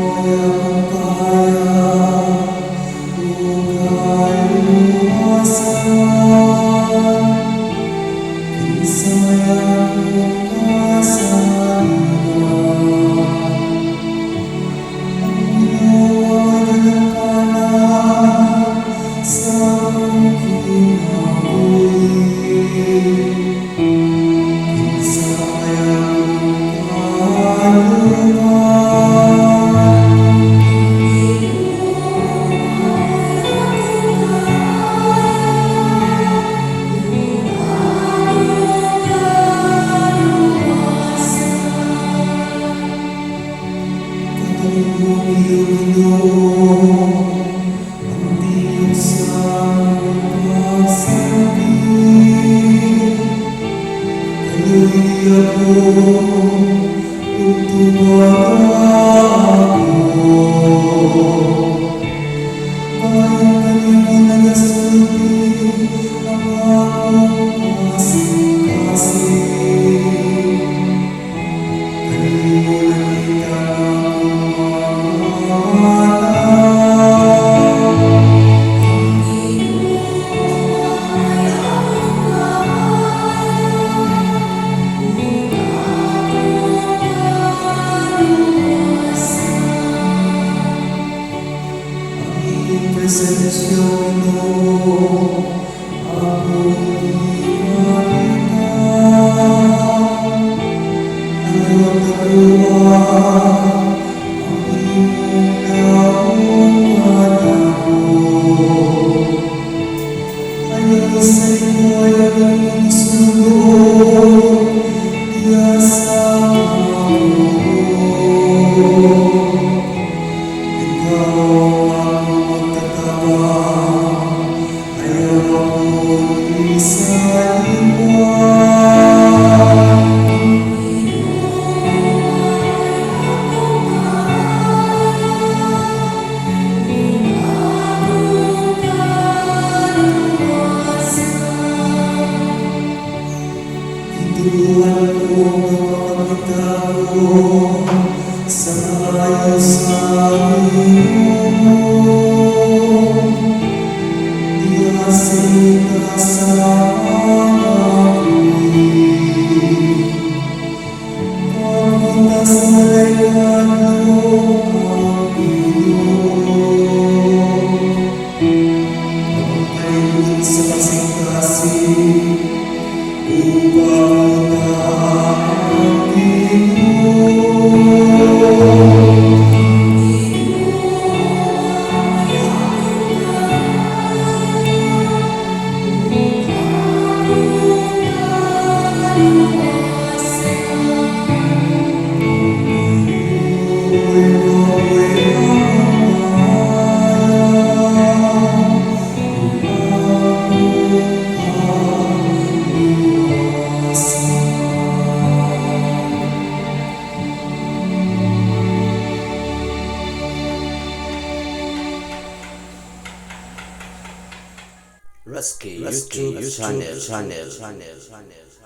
ay akong kahayag ug kaluwasan. Kinsa may akong kasaligan? Ang Ginoo ay ganampanan sa akong kinabuhi. Kinsa may akong kahadlokan? Ginoo ay akong kahayag ug akong kaluwasan. Katalungi, O Ginoo, ang tingog sa among pagsampi. Kaluy-i ako ug tubaga ako. Bahin kanimo nagasulti ang akong kasing-kasing. Kanimo nakita ang akong mga mata. Ang Ginoo ay akong kahayag ug akong kaluwasan. Ang iyong presensya, Ginoo, akong gipakita. Ayaw taguan ang imong naong kanako. Ayaw sa ang imong sugo diha sa ako. Ikaw ang akong magtatabang, ayaw ako isaliwan. Ginoo ay akong kahayag ug akong kaluwasan. Gituroan ko nga makakita ko sa maayo sa Ginoo diha sa yuta sa mga buhi. Pagpunta sa walay kahadlok ang Ginoo. Pagpaligod sa kasing-kasing ug pamunta ang Ginoo. Ginoo ay akong kahayag ug akong kaluwasan. Ikaw ay akong kahayag ug akong kaluwasan. Rusky YouTube channel channel channel channel.